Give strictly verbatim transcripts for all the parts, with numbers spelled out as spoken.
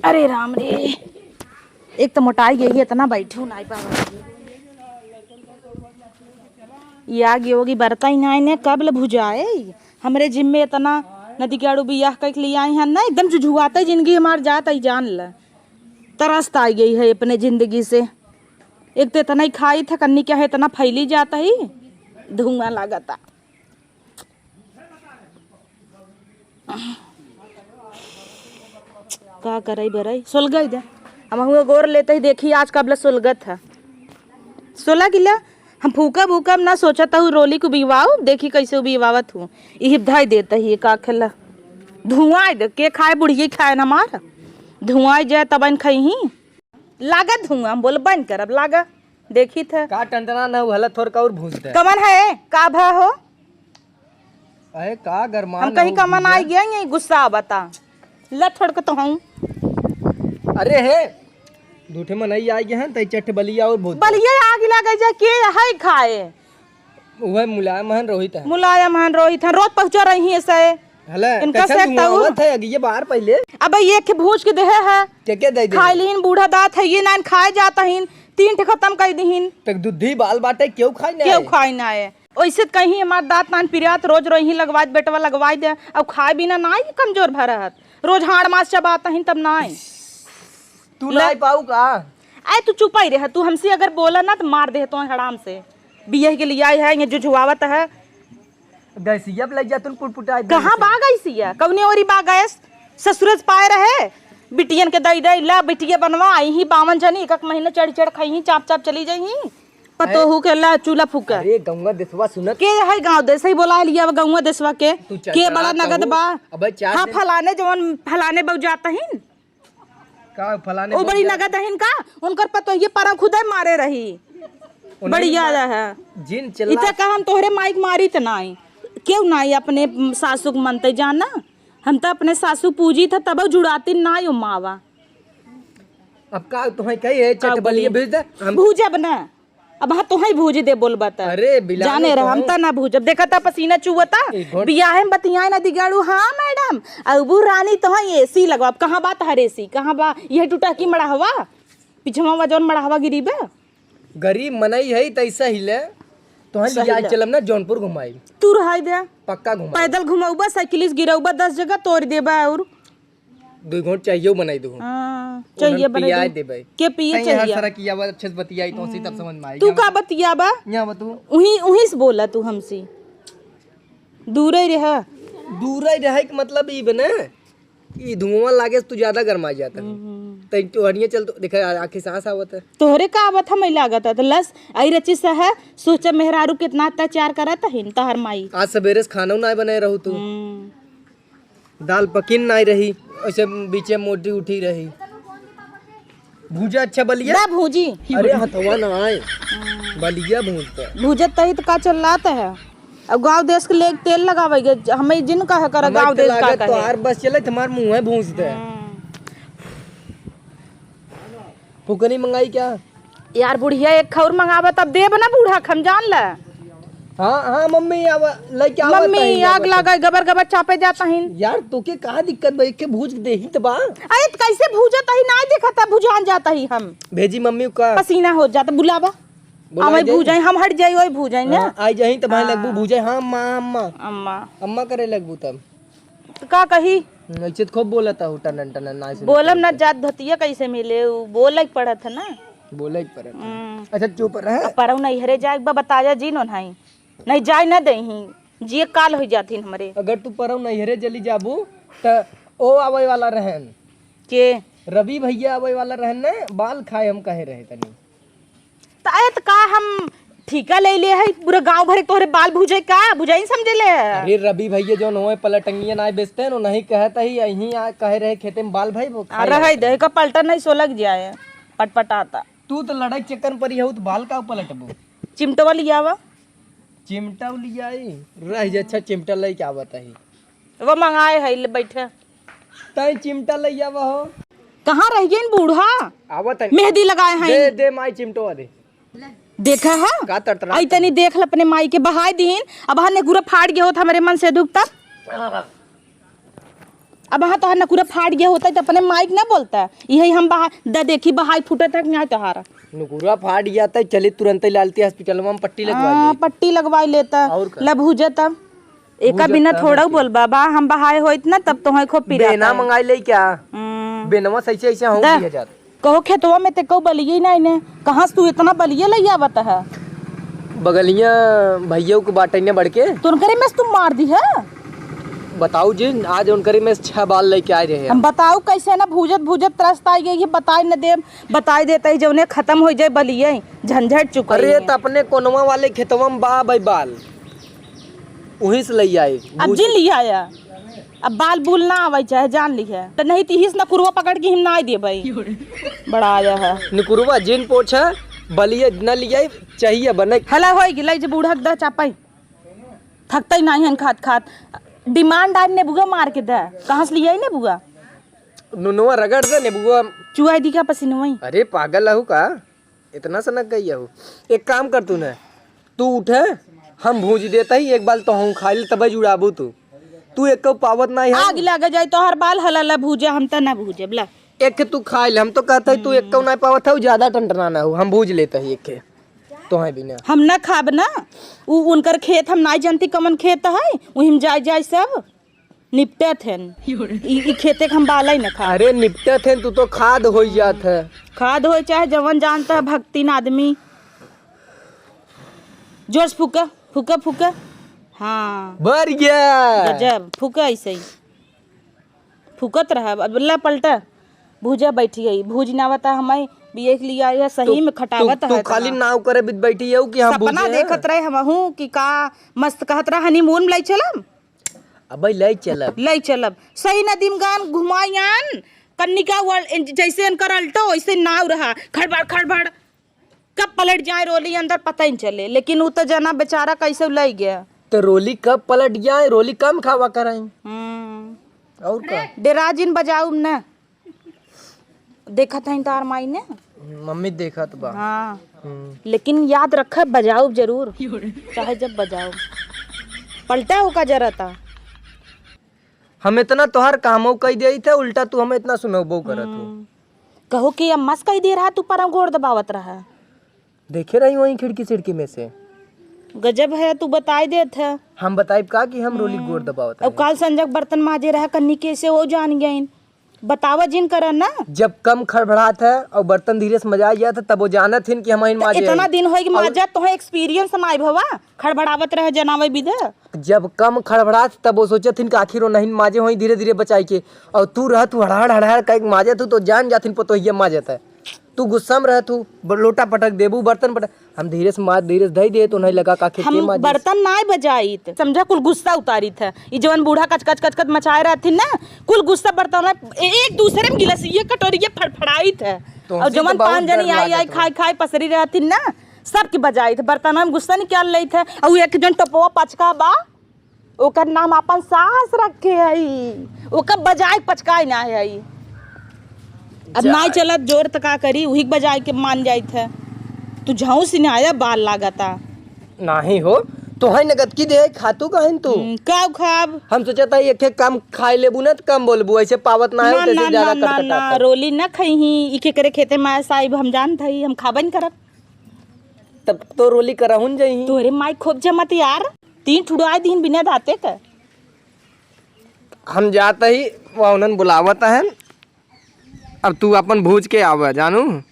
अरे राम रे, एक तो मोटाई गई है, इतना बैठू नाई पावा। ये आग योगी बरता ही नाई ने, कब ले भुजाए? हमरे जिम्मे इतना नदी के आड़ू बियाह कइके ले आई हैं ना, एकदम जुझुआता जिंदगी हमार जात ही जान ल। तरस आई गई है अपने जिंदगी से। एक तो इतना ही खाई था, कन्नी क्या है, इतना फैली जाता ही, धुआं लागता। का करई बरई? सोलगई दे। हम हुआ गोर लेते ही देखी आज कबला सोलगत है। सोला किला हम फूकब उकब ना सोचत हूँ, रोली को बिवाओ, देखी कैसे बिवावत हूँ। इही धाई देते ही का खेला। धुआं दे, के खाए? बुढ़िए खाए न हमार। धुआं जाए तब इन खइही। लागा धुआं, हम बोल बंद करब, लागा। देखी थे। का टंटना न हला, थोर का और भूज दे। कमन है? का भा हो? अरे का गरमा हम कहीं कमन आई गया, यही गुस्सा बता। ल छोड़ के तो हूँ। अरे हे, दूठे मनई आई गए हैं, तई चट बलिया और भूत। बलिया आग लगे जा के है खाए। उहे मुलायम हन रोहित है। मुलायम हन रोहित हन, रोज पहुँचा रही है से। हला, इनका कैसन से धुआं तऊ। आवत है, अगिए बाहर पहिले। अब ये के भूज के देहे है। के के दे दे? खाई लीन बूढ़ा दात है, ये नान खाए जाता हिन, तीन ठे खत्म कर दीहिन। तक दुधी बाल बाटे, क्यों खाई ना क्यों है? खाई ना है? ओइसे त कहीं हमार दाँत नान पिरात, रोज रोही लगवाइत, बेटवा लगवाइ दे। अब खाए बिना नाई कमजोर भरहत। रोज हाड़ मास चबात हिन तब नाई। तू ले। नाई पाऊ का? आए तू चुपाई रह, तू हमसे अगर बोला ना त मार दे तो हराम से। बियाह के लिए आई है, ये जुझुआवत है। गैसिया पे लग जा, तुम पुटपुटाए दे कहाँ से। बा गैसिया? कौने ओरी बा गैस? ससुरे से पाए रहे, बिटियन के दई दई, ला बिटिया बनवा, आई ही बावन जनी, एक एक महीने चढ़ चढ़ खाई ही, चाप चाप चली जाई ही। पतोहू के ला चूल्हा फूके। अरे गौवा देसवा सुनत। के है गाँव देस? ही बोला लिया अब गौवा देसवा के। तू चल के चला बड़ा नगद कहू। बा। अबे चार हाँ, दिन फलाने जवन फलाने बऊ जात हिन। का फलाने ओ बऊ बड़ी जात नगद हिन का? उनकर पतोहिए पर खुदे मारे रही। उन्हें बड़ी याद मार-, है। जिन चिल्ला इते का हम तोहरे माइक मारी त नाई। क्यों नाई अपने सासू के मनते जाना? हम त अपने सासू पूजी था तब जुड़ाती नाई ओ मावा। अब का तुम्हें कही है, का चट बलिए बोली? भेज दे। हम भूजब ना। अब हाँ, तोहई भूज दे बोलबा त। अरे, बिलालो जाने रह, हम तोहई। त ना भूजब। देखा त पसीना चुअता। एक घोट- बियाहे में बतियाए ना दिगाड़ू। हाँ, मैडम, अबू रानी तोहई एसी लगवा। अब कहाँ बा तहर एसी? कहाँ बा? यह टूटा की मड़ाहवा? पिछवा वा जौन मड़ाहवा गिरी बा? गरीब मनई है, तैसा ही ले। तोहई सही लिया ले। चलम ना जौनपुर घुमाई। तू रहाई दे। पक्का घुमाई। पैदल घुमौबा, साइकिल से गिरौबा, दस जगह तोड़ देबा और दुई घोंट चाहिए बनाई दू। हाँ, उन्हन चाहिए बनाई पियाए दू। देबै। के पिए तैं यहाँ चाहिए? सरक किया बा, अच्छे से बतियाई तो उसी तब समझ में आई। तू का बतियाबा? यहाँ बतू। उही, उही से बोला तू हमसे। दूरे रह। दूरे रहे के मतलब ई बने, ई धुआं लागे से तू ज्यादा गरमा जाता है। हम्म। तैं तो हनिया चल तो, देखा, आ-, आँखें सांस आवत है। तोहरे का आवत हमें लागत है, तो लस, आई रची सह, सोचा मेहरारू कितना अत्याचार करत है, तहर माई। आज सवेरे से खाना ना बनाए रहू तू। हम्म। दाल पकिन नाई रही, ऐसे बीचे मोटी उठी रही। भूजा अच्छा बलिया? ना भूजी। अरे हथवा ना आए। बलिया भूज दे। भूजत तही तो का चिल्लात है? अब गाँव देश के लेके तेल लगावे गे, हमें जिन कहे कर हमें गाँव तो देश का लागत कहे। तोहार बस चले, तुम्हार मुँह है भूज दे। हम्म। फुकनी मंगाई क्या? यार बुढ़िया एक खौर मंगावा तब देब ना बूढ़ा, हम जान ले। हाँ, हाँ, मम्मी, आवा, लइके आवा मम्मी, तही, आग आवा लागा, गबर गबर चापे जाता ही। यार, तोके का दिक्कत बा? एके भूज के देही त बा। अरे, त कैसे भूजत ही? नाई देखत ह, भुजान जाता ही हम। भेजी मम्मी का। पसीना हो जाता, बुलावा। बुलाई आवे जाई। भूजाई, हम हट जाई, ओए भूजाई ना। हाँ, आई जाही त भाई हाँ। लगबू भूजाई, हाँ, अम्मा, अम्मा। अम्मा। अम्मा करे लगबू तब। त का कही? ऐसे त खूब बोलत हूँ, टनन, टनन, नाई सुनत बोलम ना, हूँ। जात धतिया कैसे मिले, उ बोले के पड़त है ना। बोले के पड़त है। हम्म। अच्छा, चुप रहे। अब परौ नैहरे जाए के बा, बताया जी नो नाई। नहीं जाए ना देही, जिए काल हो जाथिन हमरे। अगर तू परौ नैहरे चली जाबू, त ओ आवे वाला रहन। के? रवि भैया आवे वाला रहन ना, बाल खाए हम कहे रहे तनी। त ए त का हम ठीका ले ले है, पूरा गांव भर के तोहरे बाल भुजे का, भुजाई समझे ले है? अरे रवि भैया जौन होए पलटंगिया ना बेचते हैं, नहीं कहत ही, यहीं आ कहे रहे खेते में बाल भाई वो आ, खाए रहे वाला। दे, का पलटा नहीं सो लग जाए, पटपटाता। तू तो लड़ाई चक्कर पर ही हो, तो बाल का पलटबू? चिमटवा लियावा। चिमटा लियाई, रह जा, अच्छा चिमटा लेके आवत ही। वो मंगाए है, ले बैठे। तैं चिमटा ले आवा हो। कहाँ रह गए बूढ़ा? आवत है। मेहंदी लगाए हैं। दे, दे माई चिमटवा दे। देखा है? का तड़तड़ा आई तनी देख ल अपने माई के बहाय दीन। अब हने गुरा फाड़ गए होत हमरे मन से दुख तब। अब हाँ तोहार नकुरा फाट गया होता तो अपने माइक ना बोलता। यही हम बहा, द देखी बहाई फूटत है कि नहीं तोहार। नुकुरा फाट गया त चली तुरंते लालती हॉस्पिटल में हम पट्टी लगवा हाँ, ली। पट्टी लगवाई लेता। और का? लब भूजत अब। एका भूजत बिना तब थोड़ा होती। बोलबा, बा हम बहाए होइत ना तब तोहे खूब पीरा बेना था। मंगाई ले क्या? हम्म। बेनवा सही से ऐसे हम द। दिया जात। कहो खेतवा में ते कौ बलिये नहीं ने, कहाँ से तू इतना बलिये ले आवत है? बगलिया भैया को बाटे ने बढ़ के। तो उनकरे में से तू मार दी है? बताऊ जी, आज उनकरे में से छह बाल लेके आए रहे हम। बताऊ कैसे ना भूजत भूजत त्रस्त आई गई है, बताई न देम, बताई देता ही जौने खत्म हो जाए बलिये, झंझट चुका अरे है। त अपने कोनवा वाले खेतवा में बा भाई बाल, वहीं से ले आई। अब भूज- जिन लिया है, अब बाल बूल ना आवे चाहे जान ली है, तो नहीं तो हिस नकुरवा पकड़ के हम ना देबै। बड़ा आया है। निकुरवा जिन पोछा, बलिया न लिया चाहिए बने। हला होई गिलाई जे बूढ़ा द चापाई। थकतै नाही हन खात खात। डिमांड आज नेबुआ मार के द। कहाँ से लिया नेबुआ? नुनवा रगड़ दे नेबुआ। चुआई दी का पसीनवा ही? अरे पागल हूँ का? इतना सनक गई हूँ। एक काम कर तू न, तू उठे, हम भूज देता ही, एक बाल तो हम खाई ले, तबे जुड़ाबू तू। तू एक पावत नाही है। आग लग जाए तो हर बाल हलाला भूजे, हम त ना भूजे, बला। एक तू खाई ले, हम तो कहता ही तू एक ना पावत है, ज्यादा टनटना ना हो, हम भूज लेता ही एक। तो है बिना। हम ना खाब ना, उ उनकर खेत हम ना जानती कमन खेत है, वही में जाए जाए सब। निपटत हन। ई, ई खेते के हम बाला ही न खा। अरे निपटत हन, तू तो खाद होई जात है। खाद होई चाहे जवन जानता है भक्तिन आदमी। जोर से फूका, फूका, फूका। हाँ। बर गया। गजब, फूका ऐसे ही। फूकत रहा, अब ला पलटा। भूजा बैठी है, भूज ना आवता हमें, बिये के लिए आई है, सही तू, में खटावत तू, तू है खाली इतना। नाव करे बिद बैठी है कि हम सपना भूजे हैं। देखत रहे हमहू कि का मस्त कहत रहा हनीमून में ले चलम। अबे ले चलब। ले चलब। सही नदीम गान घुमायान, कन्निका वर्ल्ड, जैसे इनकर अल्टो, वैसे नाव रहा। खड़बड़, खड़बड़। कब पलट जाए रोली अंदर पता ही न चले। लेकिन उ तो जना बेचारा कैसे ले गया। तो रोली कब पलट जाए, रोली कम खावा कराई। हम्म। और का? डेरा जिन बजाऊ न। देखत हईं तार माई ने। मम्मी देखत बा। हाँ। हम्म। लेकिन याद रखे, बजाउब जरूर। चाहे जब बजाउब। पलटा ओका जरता। हम इतना तोहार कामो कई देइत है, उल्टा तू हमें इतना सुनौबो करत हो। हम्म। कहो कि अम्मा से कही दे रहा, तू परम गोड़ दबावत रहा। देखे रही वहीं खिड़की सिड़की में से। गजब है, तू बताई देत है। हम बताइब का कि हम रोली हम्म। गोड़ दबावत अब है। काल संजक बर्तन माजे रहा कन्नी के से वो जान गइन। बतावा जिन करा ना। जब कम खड़बड़ात है और बर्तन धीरे से मजाई जात है, तब वो जानत हिन कि हम आइन त माजे इतना हई। दिन होई कि और माजा तोहे experience ना आइब हवा, खड़बड़ावत रहे जनावे बिदे। जब कम खड़बड़ात, तब वो सोचत हिन कि आखिर वो नहीं माजे होई धीरे धीरे बचाई के, और तू रह तू हड़हड़ हड़हड़ कह के माजत हू, तो जान जात हिन पतोहिया माजत है। तू गुस्सा में रह तू ब-, लोटा पटक देबू, बर्तन पटक, हम धीरे से मार, धीरे से धई दे, तो नहीं लगा का खेत हम के मार दे। बर्तन नाय बजाइत, समझा, कुल गुस्सा उतारित है। ई जवन बूढ़ा कच कच कच कच मचाए रहथिन ना, कुल गुस्सा बर्तन में ए-, एक दूसरे में गिलासिये कटोरिये फड़फड़ाइत है। तो और हमसे जवन तो बहुत पाँच जनी डर आई आई लागत खाए बा। खाए पसरी रहथिन ना, सबके बजाइत है, बर्तन में गुस्सा निकाल लेत है। और एक जन टोपवा पचका बा, ओकर नाम आपन सास रखे हई, ओकर बजाए के पचकाए ना हई। अब जा। नाई चलत जोर त का करी, उही के बजाए के मान जाइत है। तू झाऊ सिन्हाया बाल लागता। नाही हो, तो है नगद की दे, खातू कहन तू। हम्म, का खाब? हम सोचत हई एक एक काम खाए लेबू ना त कम बोलबू, ऐसे पावत ना है, ना, तैसे ना, ज्यादा ना, कट ना, कटाता। रोली ना खइही, ई केकरे खेते में साहिब हम जानत हई, हम खाबे न करब। तब तो रोली करहुन जइही। तोहरे माई खूब जमत यार, तीन ठुड़ाए दीन बिना दाते का। हम जात ही, वो उन्हन बुलावत हन। अब तू अपन भूज के आवे, जानू।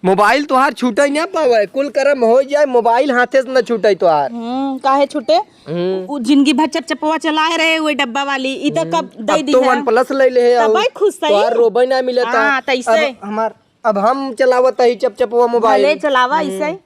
मोबाइल तोहार छूटे ना पावे, कुल करम हो जाए, मोबाइल हाथे से न छूटे तोहार। हम्म, काहे छूटे? हम्म। उ जिंदगी भर चपचपवा चलाए रहे, वो डब्बा वाली, ई तो हम्म। कब दे अब दी तो है। OnePlus ले ले है, तबै खुश सही। तोहार रोबे ना मिलता। हाँ, तैसे। अब हमार अब हम चलावत ही चपचपवा मोबाइल। भले चलावा, हम्म। ऐसे ही।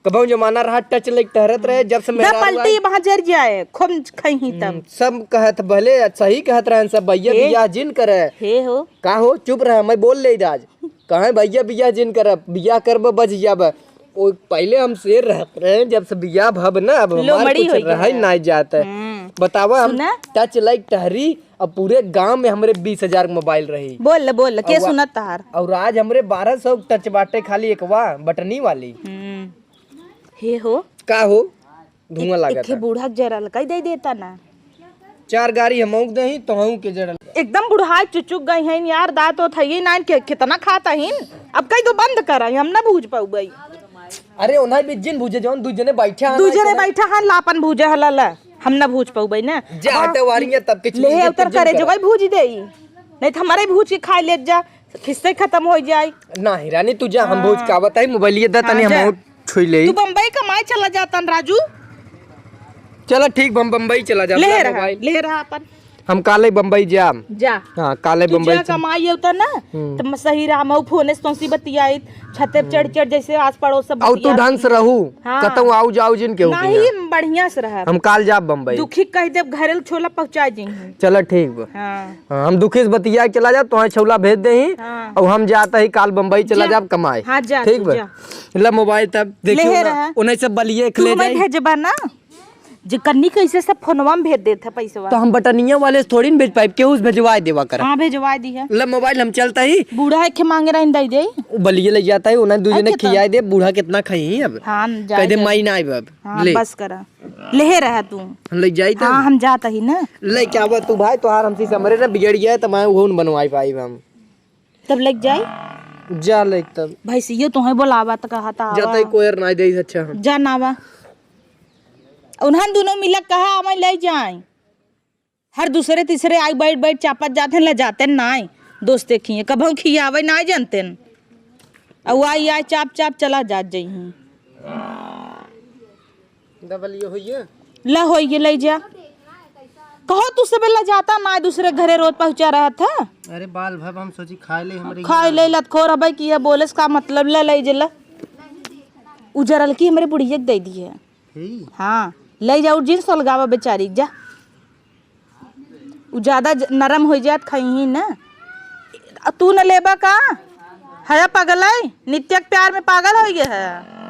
कबहू जमाना रहा टच लाइट टहरत रहे, जब से द मेहरारू पलटी आई। वहाँ जर जाए, खूब खइही तब। हम्म, सब कहत भले सही कहत रहन सब, "भैया हे। बियाह जिन करे।" हे हो। का हो, चुप रह, मैं बोल ले आज। कहे, "भैया बियाह जिन करे, बियाह करब बज जाब।" ओ, पहले हम शेर रहत रहे, जब से बियाह भब ना, अब हमार लोमड़ी कुछ होई रहे गया। ना जात है। हम्म। बतावा, हम सुना? टच लाइट टहरी अब पूरे गांव में हमरे बीस हजार के मोबाइल रही। बोल, बोल, के और वा-, सुनत तहार? और आज हमरे बारह सौ टच बाटे खाली एकवा बटनी वाली। हम्म। हे हो। का हो? धुआं एक, लागत एके है। बूढ़ा के जरा लकाई दे देता ना। चार गारी हमहू के दही, तोहू के जड़ल। एकदम बुढ़ाई चुचुक गई हैं यार, दाँत ओत हइये नाइन के, कितना खाता हिन। अब कही दो बंद करा, हम ना भूज पउबई। अरे ओन्हा बिज्जिन भूजे, जौन दू जने बैठा है दू ना, जने इतना बैठा है, लापन भूजे हला ला, हम ना भूज पउबई ना। जा अब हटे वारी है, तब के ले चीजें उतर कुछ करे, जो करा। भाई भूज देई, नहीं तो हमारे भूज के खाए ले जा, खिस्से खत्म हो जाए। नहीं रानी, तू जा, हम हाँ। भूज का बताई, मोबाइल ये दा हाँ, तनी हम जा। आउट छुई ले। तू बम्बई कमाए चला जाता न राजू। चलो ठीक, हम बम्बई चला जाता ले ना रहा, मोबाइल। ले रहा अपन। हम काले बम्बई जाम। जा। हाँ, काले तू बम्बई जा चल। कमाई होता ना, हम्म। तो म-, सही रहा, मऊ फोन से तोसी बतियाई, छते पे चढ़ हम्म। चढ़ जैसे आस पड़ोस सब और तू बतियात ढंग से रही। रहू, हाँ। कतहु आऊ जाऊ जिन केहू के नहीं, यहाँ। बढ़िया से रहा। हम काल जाब बम्बई। दुखी कह देब, घरे छोला पहुँचा जी। चलो ठीक बा। हाँ। हाँ, हम दुखी से बतिया के चला जाब, तोहे छोला भेज दे ही, हाँ। और हम जाता ही काल बम्बई चला जा। जाब कमाए। हाँ, जा, ठीक तू बा। जा। ला मोबाइल तब देखियो लेहे ना, रहा। उन्हें से बलिए तू खले हमें जाई। भेजबा ना, जे कन्नी कैसे सब फोनवा में भेज देत है पैसवा। तो हम बटनिया वाले से थोड़ी न भेज पाइब, केहू से भेजवाए देवा कर। हाँ, भेजवाए दी है। ला मोबाइल हम चलता ही। बूढ़ा है खे मांगे रहिन दई दे। वो बलिए ले जाता है, उन्हें दू जने अच्छा, तो खियाए दे, बूढ़ा कितना खाई अब। हाँ, हम जाए कह दे दे। माई ना आइब अब। हाँ, ले। बस करा। लेहे रहा तू। हम ले जाई तब। हाँ, हम जाता ही ना। ले क्या बा तू भाई, तोहार हमसे समरे ना बिगड़ गया, तो मैं वो न बनवाई पाई हम। तब लग जाई। जा ले तब। भैंसियो तोहे बोलावा त कहा था जाता ही आवा। कोयर ना दे अच्छा हम। जा ना आवा। उन्हन दोनों मिलक कहा हमें ले जाए। हर दूसरे तीसरे आई बैठ बैठ चापत जाते हैं, ले जाते नाई। दोस्ते खिए, कभौ खियावे नाई जानते हैं। और आई आई चाप चाप चला जात जइहीं। डबल ये होइए। ला होइए, ले जा। कहो तू सबे ला जाता ना, दूसरे घरे रोज पहुँचा रहा था। अरे बाल भब हम सोची खाए ले हमरे खाए यहाँ। ले लतखोर हबे कि ये बोले से का मतलब, ले ले जे ला। उजरल की हमरे बुढ़िया के दे दी है। हे। हाँ, ले जा, उ जींस सोलगावा बेचारी, जा। उ ज्यादा ज-, नरम हो जात खइही न। आ तू न लेबा का? हया पगल है, नित्या के प्यार में पागल हो गया है।